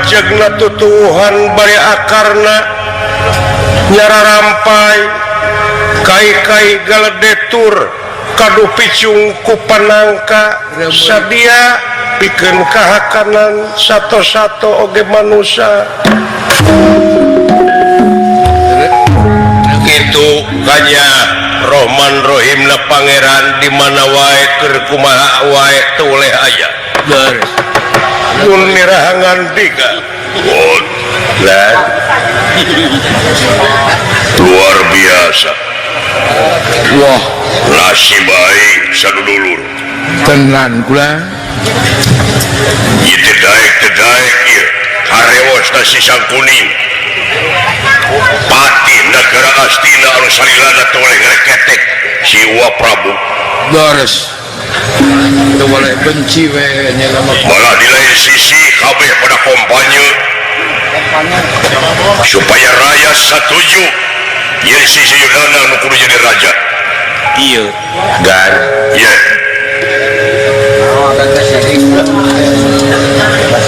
Bajegna tutuwuhan bari akarna nyararampai kai-kai galedetur kadu picung ku panangka sadia pikeun kahakanan sato-sato oge manusia. Itu kanya Rohman Rohim na Pangeran di mana wae keur kumaha wae teu oleh aya. Mun mirahangan tiga. Lah. Luar biasa. Wah, nasib baik sadudulur. Tenan kula. Ieu teu daek teu daek ieu. Harewos na si Sang Kuning. Patih negara Astina anu salilana teu oleh ngereketek si Wa Prabu. Leres. Teu boleh benci we nya mah. Malah di lain sisi kabeh pada kampanye supaya rakyat setuju yen si Suyudana nu kudu jadi raja. Iya gan. Ye.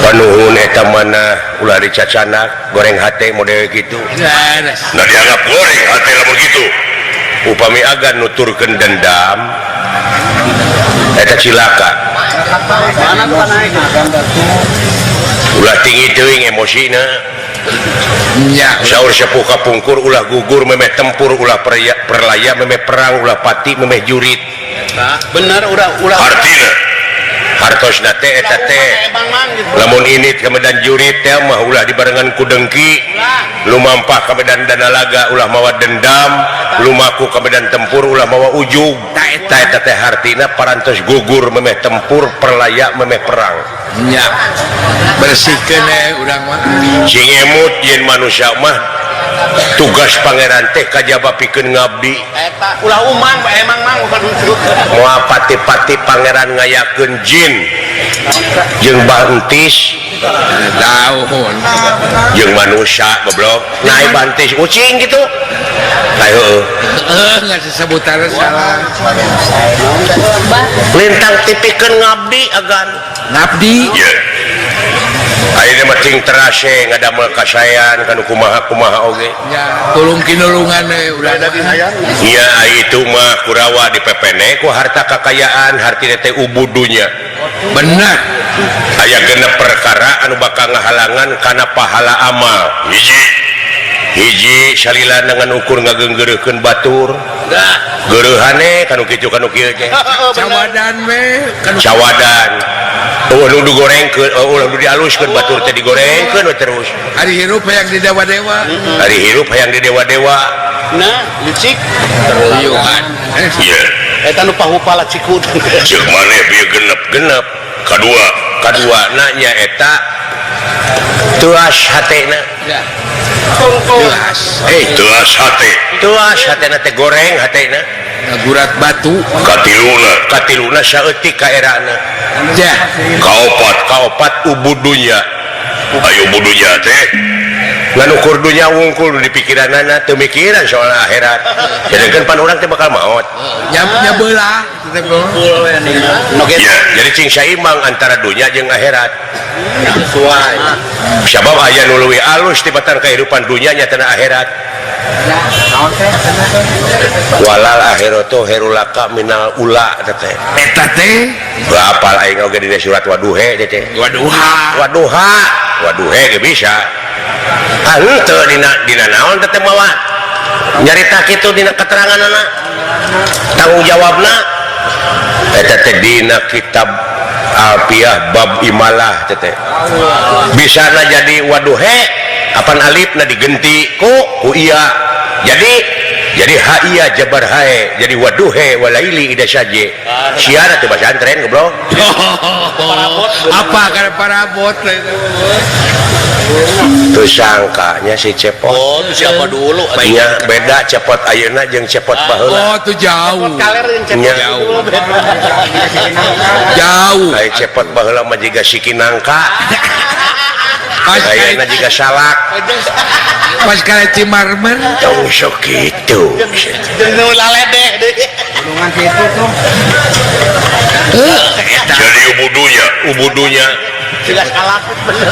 Panuhun eta mana ulah dicacanak goreng hate model gitu. Leres. Nah, dianggap goreng hate lamun gitu. Upami agan nuturkeun dendam eta cilaka. Ulah tinggi teuing emosina. Nya. Saur sepuh kapungkur ulah gugur memeh tempur, ulah perlaya memeh perang, ulah pati memeh jurit. Bener udah ulah. Artina hartosna teh eta teh lamun ini ke medan jurit teh mah ulah dibarengan ku dengki, lumampah ke medan danalaga ulah mawa dendam, lumaku ke medan tempur ulah mawa ujug. Ta eta teh hartina parantos gugur memeh tempur, perlaya memeh perang. Nya. Bersihkeun we urang mah. Sing emut yen manusia mah tugas pangeran teh kajaba pikeun ngabdi. Eta ulah umang emang mang bukan. Moal pati-pati pangeran ngayakeun jin jeung bantis Daun. Jeung manusia goblok naik bantis ucing gitu. Ayo. Heeh, nggak sesebutan salah. Lintang tipikeun ngabdi agan. Ngabdi. Ye. Ayeuna mah ting terase ngadamel kasayan kanu kumaha-kumaha oge. Nya, tulung kinulungan we urang mah. Iya, itu mah Kurawa di PPN ku harta kakayaan hartina teh ubudunya. Bener. Aya genep perkara anu bakal ngahalangan kana pahala amal. Hiji, hiji salila dengan ukur ngageunggeureuhkeun batur. Geureuhane kanu kitu kanu kieu teh. Cawadan we kanu Cawadan. Oh, nu digorengkeun, oh, ulah nu dialuskeun batur teh digorengkeun we terus. Ari hirup hayang di dewa-dewa. Ari hirup hayang di dewa-dewa. Nah, licik. Tuyuhan. Iya. Eta nu pahupala cikud. Ceuk maneh bieu genep-genep. Kadua, kadua na nya eta tuas hatena. Ya. Tuas. Tuas hate. Tuas hatena teh goreng hatena. Ngagurat batu. Katiluna, katiluna saeutik kaerana. Ya. Kaopat, kaopat ubudunya. Ayo budunya teh. Ngan ukur dunya wungkul di pikiranana teu mikiran soal akhirat. Sedangkan pan urang teh bakal maot. Nya nyabelah. Ya, jadi cing saimbang antara dunya jeung akhirat. Sesuai. Sabab aya nu leuwih alus tibatan kehidupan dunya nya teh akhirat. Walal akhiratu khairul laka minal ula teh. Eta teh Apal aing oge dina surat Waduhe teh. Waduha. Waduha, waduhe ge bisa. Ah henteu dina dina naon teh mawa. Nyarita kitu dina keteranganana. Tanggung jawabna eta teh dina kitab Alfiah bab imalah teh teh. Bisana jadi waduhe apan alifna digenti ku ku iya. Jadi ha iya jabar hae jadi waduhe walaili ida saje. Siara teh pesantren goblok. Apa kana parabot? Tuh sangkanya si Cepot. Oh, itu siapa dulu? Nya beda Cepot ayeuna jeung Cepot baheula. Oh, tuh jauh. Kaler jeung Cepot Nya. dulu beda. Jauh. Ai Cepot baheula mah jiga siki nangka. Ayeuna jiga salak. Pas kali Cimarmer. Tong sok kitu. Jeung nu laledeh deui. Jadi ubudunya, ubudunya Jiga salak bener.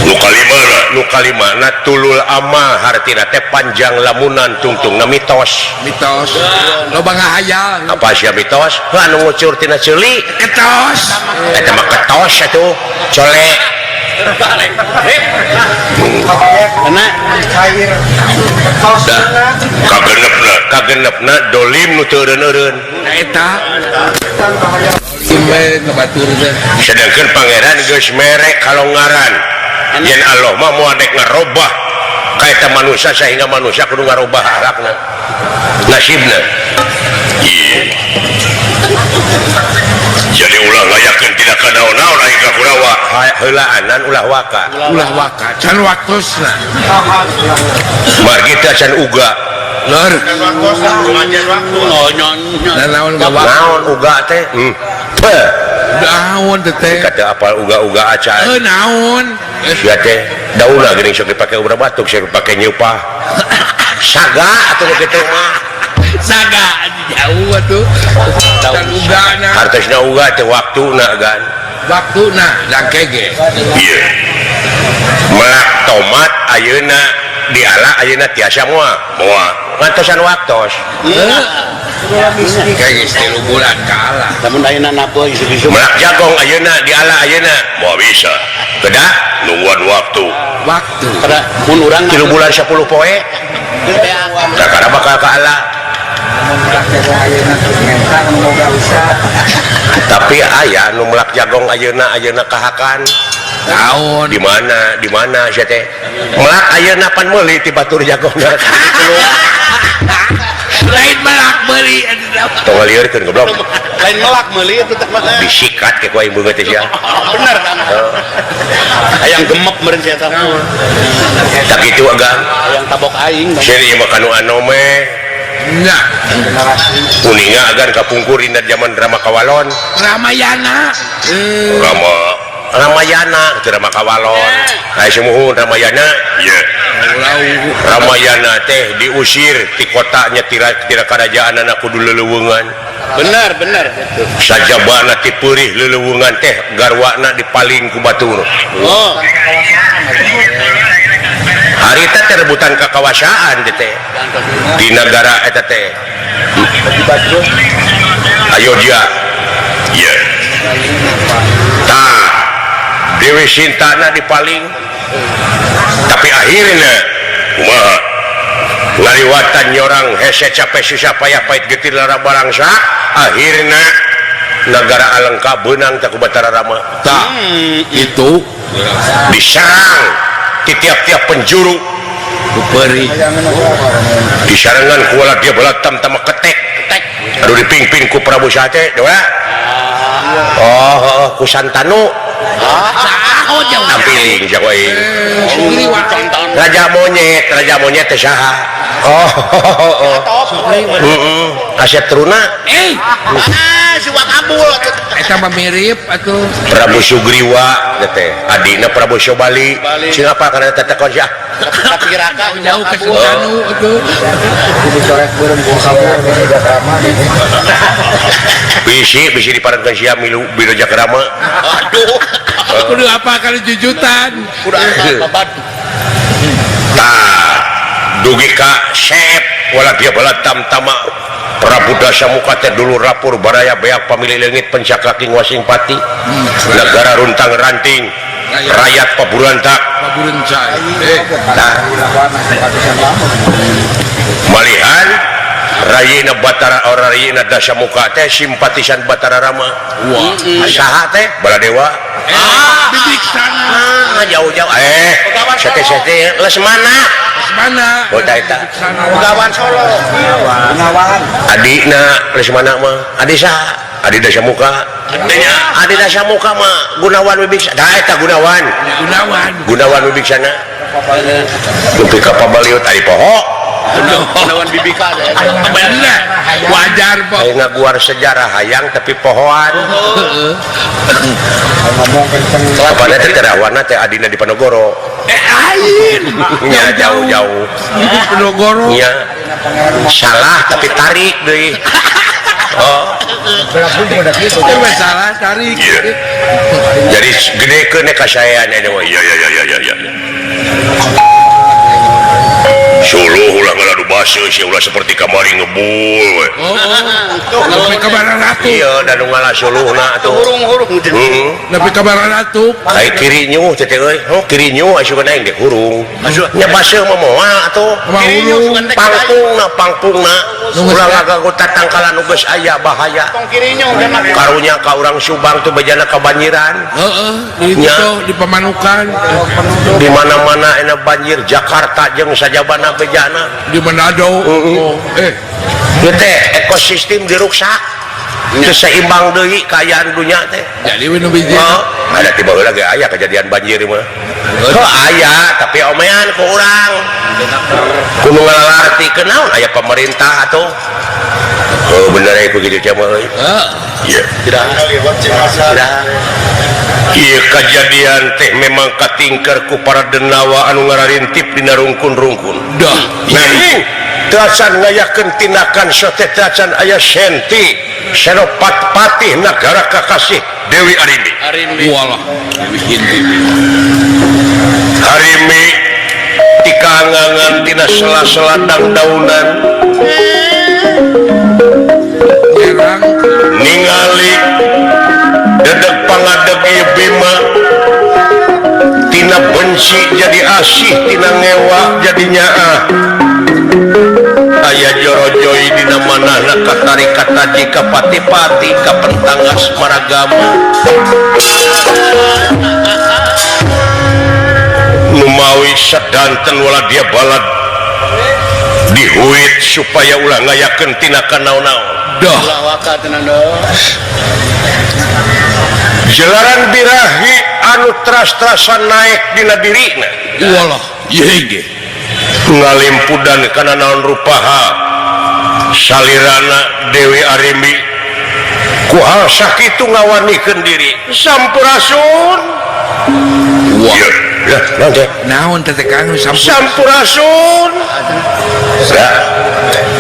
Nu kalimana, nu kalimana tulul amal hartina teh panjang lamunan tungtungna mitos. Mitos. Loba ngahayal. Apa sia mitos? Heuh anu ngucur tina ceuli. Ketos. Eta mah ketos atuh. Cole. Karena Kagenepna, kagenepna dolim nu teu eureun-eureun. Eta. Imbe ngebatur teh. Sedangkan pangeran geus mere kalongaran. Yen Allah mah moal dek ngarobah ka eta manusia sehingga manusia kudu ngarobah akhlakna. Nasibna. Iya. Jadi ulah ngayakeun tidak ka naon-naon ai ka Kurawa. Heulaanan ulah waka. Ulah waka can waktosna. Margi teh can uga. Lur. Oh, nyonya. Naon gawa? Naon uga teh? Teh. Naon teh teh? Kata apal uga-uga acan. Heuh naon? Sia teh daunna geuning sok dipake ubar batuk, sok dipake nyeupah. Saga atuh nu kitu mah. Saga jauh atuh. Can ugana. Hartosna uga teh waktuna gan. Waktuna dangkege. Ieu. Melak tomat ayeuna diala ayeuna tiasa moal. Moal. Ngantosan waktos. Kayak geus 3 bulan kalah. Lamun ayeuna naboy geus Melak jagong ayeuna diala ayeuna moal bisa. Kedah nungguan waktu. Waktu. Karena mun urang 3 bulan 10 poe. Kakara bakal kaala. Tapi aya nu melak jagong ayeuna ayeuna kahakan. Naon? Di mana? Di mana sia teh? Melak ayeuna pan meuli ti batur jagongna. Lain melak meuli. Tong ngaliurkeun goblok. Lain melak meuli itu teh mah. Disikat ke ku aing beungeut teh sia. Bener kan? Hayang gemep meureun sia teh. Tak kitu agan. Hayang tabok aing. Sia ieu mah kanu anome. Nah. Kuninga agan kapungkur dina zaman Rama Kawalon. Ramayana. Rama Ramayana teu Rama Kawalon. Ai sumuhun Ramayana. Ieu. Ramayana teh diusir ti kotanya tira karajaanana kudu leleuweungan. Bener bener. Sajabana ti peurih leleuweungan teh garwana dipaling ku batur. Oh. Harita teh rebutan kakawasaan teh teh. Di negara eta teh. Ayodhya. Ieu. Tah Dewi Sintana dipaling. Tapi akhirnya kumaha? Ngaliwatan nyorang hese capek susah payah pahit getir lara barangsa akhirnya negara Alengka beunang teh ku Batara Rama. Tah itu diserang di tiap-tiap penjuru ku peurih. Disarengan ku dia belatam tama ketek. Aduh dipingping ku Prabu Sate dewa. Oh, oh, ku Santanu. Tampiling jago aing. Raja monyet teh saha? Oh, oh, oh. Heeh, Asep Truna. Ah, si Wakabul. Eta mah mirip atuh. Prabu Sugriwa teh, adina Prabu Sobali. Sing apa kana teh tekon sia? Tapi raka jauh ke Santanu atuh. Bisi bisi diparengkeun sia milu biro Jakrama. Aduh. Kudu apa kali jujutan. Kudu apa babad. Tah, dugi ka sep wala dia bala tamtama Prabu Dasamuka teh dulu rapur baraya beak pamilih leungit pencak kaki wasing pati. Negara runtang ranting, rakyat paburantak. Paburencai. Tah. Malihan Rayina Batara ora Rayina Dasamuka teh simpatisan Batara Rama. Wah, saha teh? Baladewa. Bibiksana. Ah, jauh-jauh. Sete-sete Lesmana. Lesmana. Oh, ta eta. Begawan Solo. Begawan. Adina Lesmana mah. Adi saha? Adi Dasamuka. Adi Dasamuka mah Gunawan Wibiksana. Tah eta Gunawan. Gunawan. Gunawan Wibiksana. Nepi ka pabaliut ari poho. Lawan bibika Bener. Wajar po. Ayo ngaguar sejarah hayang tapi pohoan. Kapan teh terawana teh adina di Panogoro. Ain. Nya jauh-jauh. Di Panogoro. Nya. Salah tapi tarik deui. Oh. Salah tarik. Jadi gedekeun kasaean eta mah. Iya iya iya iya. Suluh ulah ngaladu baseuh sia ulah seperti kamari ngebul we. Oh. Nepi ka bararatu. Iya, da nu ngalah suluhna atuh. Hurung-hurung. Heeh. Nepi ka bararatu. Ai kiri nyuh teh euy. Oh, kiri nyuh asup aing dek hurung. Nya baseuh mah moal atuh. Pangpungna pangpungna. Ulah ngagagu tatangkalan nu geus aya bahaya. Karunya ka urang Subang tuh bejana kabanjiran. Heeh, di itu di Pamanukan. Di mana-mana enak banjir Jakarta jeung sajabana bejana. Di Manado. Oh, Ieu teh ekosistem diruksak. Teu seimbang deui kaayaan dunya teh. Jadi we nu biji. Oh, ada tiba heula ge aya kejadian banjir mah. Oh, aya tapi omean ku urang. Kudu ngalalarti kenaon aya pemerintah atuh. Oh, bener ku kitu teh mah euy. Heeh. Iya, tidak. Tidak. Ieu kejadian teh memang katingker ku para denawa anu ngararintip dina rungkun-rungkun. Dah. Nanging teu acan ngayakeun tindakan sote teu acan aya senti Senopat Patih Nagara Kakasih Dewi Arimbi. Arimbi. Walah, Dewi Hinti. Arimbi tikangangan tina sela-sela dangdaunan. Nyerang ningali dedeg pangadeg ieu Bima tina benci jadi asih tina ngewa jadi nyaah. Aya jorojoi dina manahna katarik kataji ka pati-pati kapentang asmaragama. Numawi sadanten wala dia balad dihuit supaya ulah ngayakeun tinakan naon-naon. Dah. Jelaran birahi anu teras-terasan naik dina dirina. Walah, ieu ge. Ngalimpudan kana naon rupaha salirana Dewi Arimbi ku hal sakitu ngawanikeun diri. Sampurasun. Wah. Lah, naon teh? Naon teh Kang Sampurasun. Lah,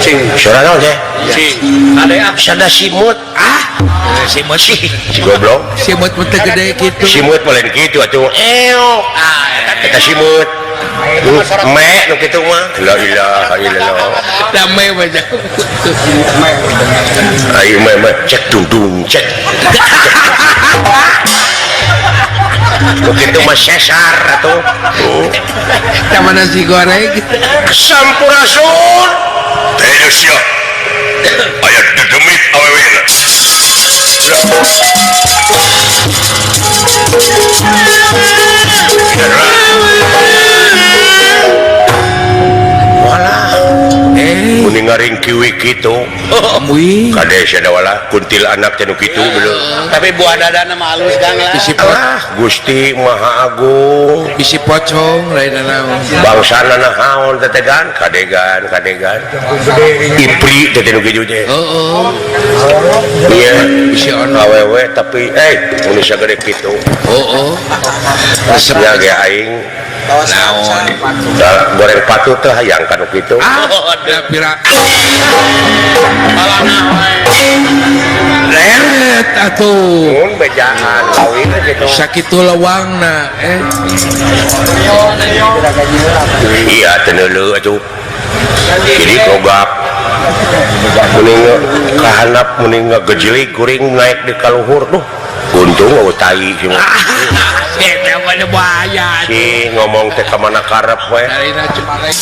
Cing. Suara naon teh? Cing. Ade sada simut. Ah, simut si goblok. Simut mah teu gede kitu. Simut mah lain kitu atuh. Eok. Ah, eta simut. Me nu kitu mah. La ilaha illallah. Da me mah. Ayo me mah cek dundung cek. Nu kitu mah sesar atuh. Tah nasi goreng. Sampurasun. Teh sia. Aya dedemit awewena. Walah. Muni ngaringkiwi kitu. Kade sia walah kuntil anak teh nu kitu belum. Tapi buah dadana mah alus Kang lah. Bisi Gusti Maha Agung. Bisi pocong lain naon. Bangsana naon tetegan kadegan kadegan. Ipri teh nu kitu teh. Heeh. Iya, bisi ono awewe tapi mun sagede kitu. Heeh. Resep ge aing. Naon? Goreng patut teh hayang kanu kitu. Ah, da pira. Balana wae. Leret atuh. Mun bejaan kawin kitu. Sakitu lewangna Iya teu neuleuh atuh. Jadi gogap. Mending kahanap mending ngagejelik kuring naik di kaluhur duh. Untung eueuh tai sih. Eta mah bahaya. Si ngomong teh ka mana karep we. Darina Cimareng.